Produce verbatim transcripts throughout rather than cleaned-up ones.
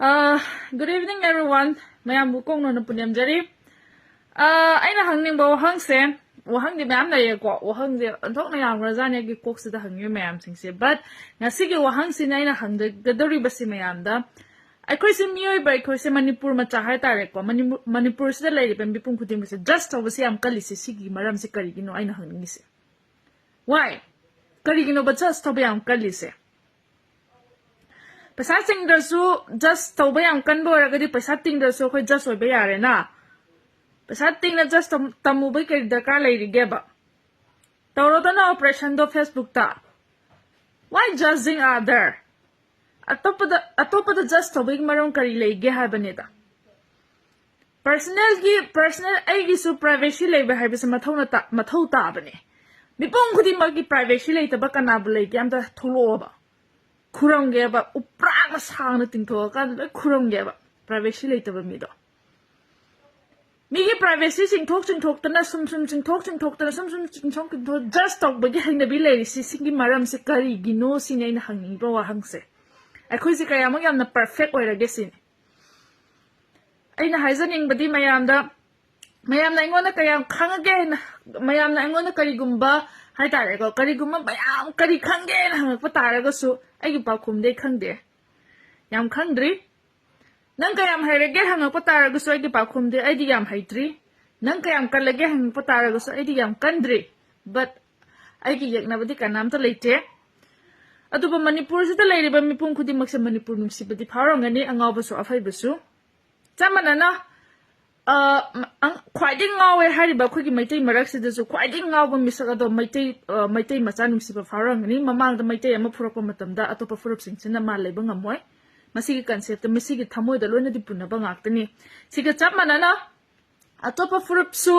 Uh, good evening, everyone. ꯃꯌꯥꯝꯕꯨ ꯀꯣꯡꯅꯣꯅ ꯄꯨꯅꯦꯝꯖꯔꯤ꯫ Uh, ꯑꯩꯅ ꯍꯪꯅꯤꯡꯕ ꯋꯥꯍꯪꯁꯦ, ꯋꯥꯍꯪꯗꯤ ꯃꯌꯥꯝ ꯂꯩꯌꯦꯀꯣ꯫ ꯋꯥꯍꯪꯁꯦ ꯑꯣꯟꯊꯣꯛꯅ ꯌꯥꯝꯈ꯭ꯔꯖꯥꯠꯅꯤ ꯑꯩꯒꯤ ꯀꯣꯛꯁꯤꯗ ꯍꯪꯉꯤꯕ ꯃꯌꯥꯝꯁꯤꯡꯁꯦ꯫ But ꯉꯁꯤꯒꯤ ꯋꯥꯍꯪꯁꯤꯅ ꯑꯩꯅ ꯍꯪꯖꯒꯗꯧꯔꯤꯕꯁꯤ ꯃꯌꯥꯝꯗ, ꯑꯩꯈꯣꯏꯁꯦ ꯃꯤꯑꯣꯏꯕ, ꯑꯩꯈꯣꯏꯁꯦ ꯃꯅꯤꯄꯨꯔ ꯃꯆꯥ ꯍꯥꯏꯇꯥꯔꯦꯀꯣ꯫ ꯃꯅꯤꯄꯨꯔ, ꯃꯅꯤꯄꯨꯔꯁꯤꯗ ꯂꯩꯔꯤꯕ ꯃꯤꯄꯨꯝ ꯈꯨꯗꯤꯡꯃꯛꯁꯦ judge ꯇꯧꯕꯁꯦ ꯌꯥꯝ ꯀꯜꯂꯤꯁꯦ, ꯁꯤꯒꯤ ꯃꯔꯝꯁꯦ ꯀꯔꯤꯒꯤꯅꯣ ꯑꯩꯅ ꯍꯪꯅꯤꯡꯉꯤꯁꯦ꯫ Why? ꯀꯔꯤꯒꯤꯅꯣꯕ judge ꯇꯧꯕ ꯌꯥꯝ ꯀꯜꯂꯤꯁꯦ? ꯄꯩꯁꯥ ꯇꯤꯡꯗ꯭ꯔꯁꯨ judge ꯇꯧꯕ ꯌꯥꯝ ꯀꯟꯕ ꯑꯣꯏꯔꯒꯗꯤ ꯄꯩꯁꯥ ꯇꯤꯡꯗ꯭ꯔꯁꯨ ꯑꯩꯈꯣꯏ judge ꯑꯣꯏꯕ ꯌꯥꯔꯦꯅ꯫ ꯄꯩꯁꯥ ꯇꯤꯡꯅ judge ꯇꯝ-, ꯇꯝꯃꯨꯕꯩ ꯀꯔꯤ ꯗꯔꯀꯥꯔ ꯂꯩꯔꯤꯒꯦꯕ? ꯇꯧꯔꯣꯗꯅ operationꯗꯣ Facebookꯇ꯫ Why judging other? ꯑꯇꯣꯞꯄꯗ, ꯑꯇꯣꯞꯄꯗ judge ꯇꯧꯕꯒꯤ ꯃꯔꯝ ꯀꯔꯤ ꯂꯩꯒꯦ ꯍꯥꯏꯕꯅꯤꯗ꯫ Personalꯒꯤ, personal ꯑꯩꯒꯤꯁꯨ privacy ꯂꯩꯕ ꯍꯥꯏꯕꯁꯦ ꯃꯊꯧꯅ ꯇꯥ-, ꯃꯊꯧ ꯇꯥꯕꯅꯦ꯫ ꯃꯤꯄꯨꯝ ꯈꯨꯗꯤꯡꯃꯛꯀꯤ privacy ꯂꯩꯇꯕ ꯀꯅꯥꯕꯨ ꯂꯩꯒꯦ? ꯑꯝꯇ ꯊꯣꯛꯂꯛꯑꯣꯕ꯫ ꯈꯨꯔꯝꯒꯦꯕ, ꯎꯄ꯭ꯔꯥꯛꯅ ꯁꯥꯡꯅ ꯇꯤꯡꯊꯣꯛꯑꯀꯥꯟꯗ ꯂꯣꯏ ꯈꯨꯔꯝꯒꯦꯕ, privacy ꯂꯩꯇꯕ ꯃꯤꯗꯣ꯫ ꯃꯤꯒꯤ privacy ꯆꯤꯡꯊꯣꯛ ꯆꯤꯡꯊꯣꯛꯇꯅ, ꯁꯨꯝ ꯁꯨꯝ ꯆꯤꯡꯊꯣꯛ ꯆꯤꯡꯊꯣꯛꯇꯅ, ꯁꯨꯝ ꯁꯨꯝ ꯆꯤꯡꯊꯣꯛ ꯆꯤꯡꯊꯣꯛ judge ꯇꯧꯕꯒꯤ ꯍꯩꯅꯕꯤ ꯂꯩꯔꯤꯁꯤ, ꯁꯤꯒꯤ ꯃꯔꯝꯁꯦ ꯀꯔꯤꯒꯤꯅꯣ ꯁꯤꯅꯤ ꯑꯩꯅ ꯍꯪꯅꯤꯡꯕ ꯋꯥꯍꯪꯁꯦ꯫ ꯑꯩꯈꯣꯏꯁꯦ ꯀꯌꯥꯃꯨꯛ ꯌꯥꯝꯅ perfect ꯑꯣꯏꯔꯒꯦ ꯁꯤꯅꯤ꯫ ꯑꯩꯅ ꯍꯥꯏꯖꯅꯤꯡꯕꯗꯤ ꯃꯌꯥꯝꯗ, ꯃꯌꯥꯝꯅ ꯑꯩꯉꯣꯟꯗ ꯀꯌꯥꯝ ꯈꯪꯉꯒꯦ ꯍꯥꯏꯅ, ꯃꯌꯥꯝꯅ ꯑꯩꯉꯣꯟꯗ ꯀꯔꯤꯒꯨꯝꯕ ꯍꯥꯏꯇꯥꯔꯦꯀꯣ, ꯀꯔꯤꯒꯨꯝꯕ ꯃꯌꯥꯝ ꯀꯔꯤ ꯈꯪꯒꯦꯅ ꯍꯪꯉꯛꯄ ꯇꯥꯔꯒꯁꯨ ꯑꯩꯒꯤ ꯄꯥꯎꯈꯨꯝꯗꯤ ꯑꯩ ꯈꯪꯗꯦ, ꯌꯥꯝ ꯈꯪꯗ꯭ꯔꯤ꯫ ꯅꯪ ꯀꯌꯥꯝ ꯍꯩꯔꯒꯦ ꯍꯪꯉꯛꯄ ꯇꯥꯔꯒꯁꯨ ꯑꯩꯒꯤ ꯄꯥꯎꯈꯨꯝꯗꯤ ꯑꯩꯗꯤ ꯌꯥꯝ ꯍꯩꯇ꯭ꯔꯤ꯫ ꯅꯪ ꯀꯌꯥꯝ ꯀꯜꯂꯒꯦ ꯍꯪꯉꯛꯄ ꯇꯥꯔꯒꯁꯨ ꯑꯩꯗꯤ ꯌꯥꯝ ꯀꯟꯗ꯭ꯔꯤ꯫ But ꯑꯩꯒꯤ ꯌꯦꯛꯅꯕꯗꯤ ꯀꯅꯥꯝꯇ ꯂꯩꯇꯦ꯫ ꯑꯗꯨꯕꯨ ꯃꯅꯤꯄꯨꯔꯁꯤꯗ ꯂꯩꯔꯤꯕ ꯃꯤꯄꯨꯝ ꯈꯨꯗꯤꯡꯃꯛꯁꯦ ꯃꯅꯤꯄꯨꯔ ꯅꯨꯡꯁꯤꯕꯗꯤ ꯐꯥꯎꯔꯝꯒꯅꯤ, ꯑꯉꯥꯎꯕꯁꯨ ꯑꯐꯩꯕꯁꯨ꯫ ꯆꯞ ꯃꯥꯟꯅꯅ, ꯑ, ꯃ-, ꯑꯪ-, ꯈ꯭ꯋꯥꯏꯗꯒꯤ ꯉꯥꯎꯋꯦ ꯍꯥꯏꯔꯤꯕ ꯑꯩꯈꯣꯏꯒꯤ ꯃꯩꯇꯩ ꯃꯔꯛꯁꯤꯗꯁꯨ ꯈ꯭ꯋꯥꯏꯗꯒꯤ ꯉꯥꯎꯕ ꯃꯤꯁꯛ ꯑꯗꯣ ꯃꯩꯇꯩ, ꯑ, ꯃꯩꯇꯩ ꯃꯆꯥ ꯅꯨꯡꯁꯤꯕ ꯐꯥꯎꯔꯝꯒꯅꯤ꯫ ꯃꯃꯥꯡꯗ ꯃꯩꯇꯩ ꯑꯃ ꯐꯨꯔꯛꯄ ꯃꯇꯝꯗ ꯑꯇꯣꯞꯄ ꯐꯨꯔꯨꯞꯁꯤꯡꯁꯤꯅ ꯃꯥ ꯂꯩꯕ ꯉꯝꯃꯣꯏ꯫ ꯃꯁꯤꯒꯤ conceptꯇ, ꯃꯁꯤꯒꯤ ꯊꯃꯣꯏꯗ ꯂꯣꯏꯅꯗꯤ ꯄꯨꯟꯅꯕ ꯉꯥꯛꯇꯅꯤ꯫ ꯁꯤꯒ ꯆꯞ ꯃꯥꯟꯅꯅ ꯑꯇꯣꯞꯄ ꯐꯨꯔꯨꯞꯁꯨ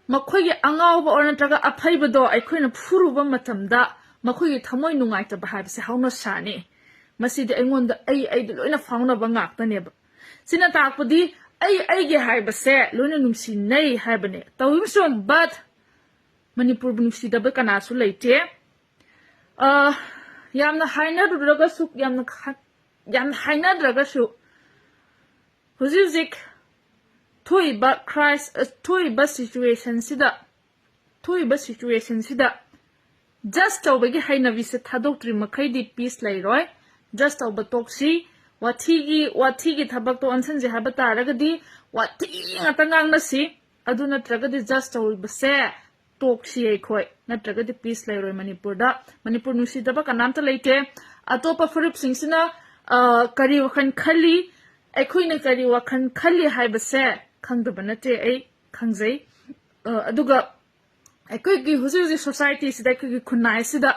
ꯃꯈꯣꯏꯒꯤ ꯑꯉꯥꯎꯕ ꯑꯣꯔ ꯅꯠꯇ꯭ꯔꯒ ꯑꯐꯩꯕꯗꯣ ꯑꯩꯈꯣꯏꯅ ꯐꯨꯔꯨꯕ ꯃꯇꯝꯗ ꯃꯈꯣꯏꯒꯤ ꯊꯃꯣꯏ ꯅꯨꯡꯉꯥꯏꯇꯕ ꯍꯥꯏꯕꯁꯦ ꯍꯧꯅꯁꯥꯅꯤ꯫ ꯃꯁꯤꯗꯤ ꯑꯩꯉꯣꯟꯗ, ꯑꯩ, ꯑꯩꯗꯤ ꯂꯣꯏꯅ ꯐꯥꯎꯅꯕ ꯉꯥꯛꯇꯅꯦꯕ꯫ ꯁꯤꯅ ꯇꯥꯛꯄꯗꯤ ꯑꯩ, ꯑꯩꯒꯤ ꯍꯥꯏꯕꯁꯦ ꯂꯣꯏꯅ ꯅꯨꯡꯁꯤꯅꯩ ꯍꯥꯏꯕꯅꯦ꯫ ꯇꯧꯏꯒꯨꯝꯁꯨꯡ, but ꯃꯅꯤꯄꯨꯔꯕꯨ ꯅꯨꯡꯁꯤꯗꯕ ꯀꯅꯥꯁꯨ ꯂꯩꯇꯦ꯫ ꯑ, ꯌꯥꯝꯅ ꯍꯥꯏꯅꯔꯨꯔꯒꯁꯨ, ꯌꯥꯝꯅ ꯈ-, ꯌꯥꯝ ꯍꯥꯏꯅꯗ꯭ꯔꯒꯁꯨ ꯍꯧꯖꯤꯛ ꯍꯧꯖꯤꯛ ꯊꯣꯛꯏꯕ ꯀ꯭ꯔꯥꯏꯁ ꯊꯣꯛꯏꯕ ꯁꯤꯆꯨꯋꯦꯁꯟꯁꯤꯗ ꯊꯣꯛꯏꯕ ꯁꯤꯆꯨꯋꯦꯁꯟꯁꯤꯗ ꯖꯁ ꯇꯧꯕꯒꯤ ꯍꯩꯅꯕꯤꯁꯦ ꯊꯥꯗꯣꯛꯇ꯭ꯔꯤ ꯃꯈꯩꯗꯤ ꯄꯤꯁ ꯂꯩꯔꯣꯏ꯫ ꯖꯁ ꯇꯧꯕ ꯇꯣꯛꯁꯤ꯫ ꯋꯥꯊꯤꯒꯤ ꯋꯥꯊꯤꯒꯤ ꯊꯕꯛꯇꯣ ꯑꯣꯟꯁꯤꯟꯁꯦ ꯍꯥꯏꯕ ꯇꯥꯔꯒꯗꯤ ꯋꯥꯊꯤ ꯉꯥꯛꯇ ꯉꯥꯡꯅꯁꯤ꯫ ꯑꯗꯨ ꯅꯠꯇ꯭ꯔꯒꯗꯤ ꯖꯁ ꯇꯧꯕꯁꯦ ꯇꯣꯛꯁꯤ ꯑꯩꯈꯣꯏ, ꯅꯠꯇ꯭ꯔꯒꯗꯤ ꯄꯤꯁ ꯂꯩꯔꯣꯏ ꯃꯅꯤꯄꯨꯔꯗ꯫ ꯃꯅꯤꯄꯨꯔ ꯅꯨꯡꯁꯤꯗꯕ ꯀꯅꯥꯝꯇ ꯂꯩꯇꯦ꯫ ꯑꯇꯣꯞꯄ ꯐꯨꯔꯨꯞꯁꯤꯡꯁꯤꯅ ꯑ, ꯀꯔꯤ ꯋꯥꯈꯜ ꯈꯜꯂꯤ, ꯑꯩꯈꯣꯏꯅ ꯀꯔꯤ ꯋꯥꯈꯜ ꯈꯜꯂꯤ ꯍꯥꯏꯕꯁꯦ ꯈꯪꯗꯕ ꯅꯠꯇꯦ, ꯑꯩ ꯈꯪꯖꯩ꯫ ꯑ, ꯑꯗꯨꯒ ꯑꯩꯈꯣꯏꯒꯤ ꯍꯧꯖꯤꯛ ꯍꯧꯖꯤꯛ ꯁꯣꯁꯥꯏꯇꯤꯁꯤꯗ, ꯑꯩꯈꯣꯏꯒꯤ ꯈꯨꯟꯅꯥꯏꯁꯤꯗ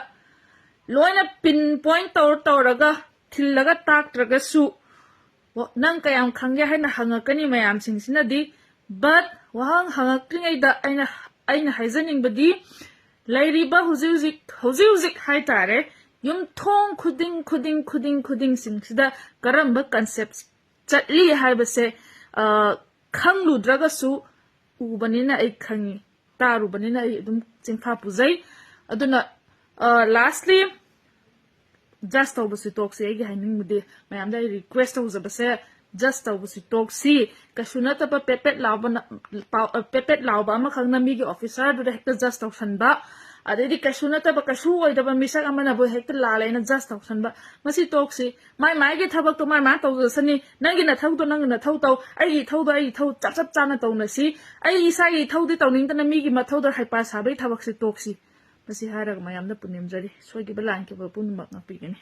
ꯂꯣꯏꯅ ꯄꯤꯟ ꯄꯣꯏꯟ ꯇꯧꯔ ꯇꯧꯔꯒ ꯊꯤꯜꯂꯒ ꯇꯥꯛꯇ꯭ꯔꯒꯁꯨ, "ꯑꯣ, ꯅꯪ ꯀꯌꯥꯝ ꯈꯪꯒꯦ?" ꯍꯥꯏꯅ ꯍꯪꯉꯛꯀꯅꯤ ꯃꯌꯥꯝꯁꯤꯡꯁꯤꯅꯗꯤ꯫ But ꯋꯥꯍꯪ ꯍꯪꯉꯛꯇ꯭ꯔꯤꯉꯩꯗ ꯑꯩꯅ ꯑꯩꯅ ꯍꯥꯏꯖꯅꯤꯡꯕꯗꯤ, ꯂꯩꯔꯤꯕ ꯍꯧꯖꯤꯛ ꯍꯧꯖꯤꯛ ꯍꯧꯖꯤꯛ ꯍꯧꯖꯤꯛ ꯍꯥꯏꯇꯥꯔꯦ, ꯌꯨꯝꯊꯣꯡ ꯈꯨꯗꯤꯡ ꯈꯨꯗꯤꯡ ꯈꯨꯗꯤꯡ ꯈꯨꯗꯤꯡꯁꯤꯡꯁꯤꯗ ꯀꯔꯝꯕ ꯀꯟꯁꯦꯞ ꯆꯠꯂꯤ ꯍꯥꯏꯕꯁꯦ, ꯑ, ꯈꯪꯂꯨꯗ꯭ꯔꯒꯁꯨ ꯎꯕꯅꯤꯅ ꯑꯩ ꯈꯪꯉꯤ, ꯇꯥꯔꯨꯕꯅꯤꯅ ꯑꯩ ꯑꯗꯨꯝ ꯆꯤꯟꯐꯥ ꯄꯨꯖꯩ꯫ ꯑꯗꯨꯅ, ꯑ, lastly, ꯖꯁ ꯇꯧꯕꯁꯤ ꯇꯣꯛꯁꯤ꯫ ꯑꯩꯒꯤ ꯍꯥꯏꯅꯤꯡꯕꯗꯤ, ꯃꯌꯥꯝꯗ ꯑꯩ ꯔꯤꯀ꯭ꯋꯦꯁ ꯇꯧꯖꯕꯁꯦ, ꯖꯁ ꯇꯧꯕꯁꯤ ꯇꯣꯛꯁꯤ꯫ ꯀꯩꯁꯨ ꯅꯠꯇꯕ ꯄꯦꯄꯦꯠ ꯂꯥꯎꯕꯅ-, ꯄꯥꯎ-, ꯄꯦꯄꯦꯠ ꯂꯥꯎꯕ ꯑꯃꯈꯛꯅ ꯃꯤꯒꯤ ꯑꯣꯐꯤꯁꯥꯔꯗꯨꯗ ꯍꯦꯛꯇ ꯖꯁ ꯇꯧꯁꯟꯕ, ꯑꯗꯩꯗꯤ ꯀꯩꯁꯨ ꯅꯠꯇꯕ, ꯀꯩꯁꯨ ꯑꯣꯏꯗꯕ ꯃꯤꯁꯛ ꯑꯃꯅꯕꯨ ꯍꯦꯛꯇ ꯂꯥꯜꯂꯦꯅ ꯖꯁ ꯇꯧꯁꯟꯕ, ꯃꯁꯤ ꯇꯣꯛꯁꯤ꯫ ꯃꯥꯏ ꯃꯥꯏꯒꯤ ꯊꯕꯛꯇꯣ ꯃꯥꯏ ꯃꯥꯅ ꯇꯧꯖꯁꯅꯤ꯫ ꯅꯪꯒꯤ ꯅꯊꯧꯗꯣ ꯅꯪꯒꯤ ꯅꯊꯧ ꯇꯧ, ꯑꯩꯒꯤ ꯏꯊꯧꯗꯣ ꯑꯩꯒꯤ ꯏꯊꯧ ꯆꯞ ꯆꯞ ꯆꯥꯅ ꯇꯧꯅꯁꯤ꯫ ꯑꯩ ꯏꯁꯥꯒꯤ ꯏꯊꯧꯗꯤ ꯇꯧꯅꯤꯡꯗꯅ ꯃꯤꯒꯤ ꯃꯊꯧꯗ ꯍꯩꯄꯥ ꯁꯥꯕꯒꯤ ꯊꯕꯛꯁꯤ ꯇꯣꯛꯁꯤ꯫ ꯃꯁꯤ ꯍꯥꯏꯔꯒ ꯃꯌꯥꯝꯗ ꯄꯨꯅꯦꯝꯖꯔꯤ꯫ ꯁꯣꯏꯈꯤꯕ ꯂꯥꯟꯈꯤꯕ ꯄꯨꯝꯅꯃꯛ ꯉꯥꯛꯄꯤꯒꯅꯤ꯫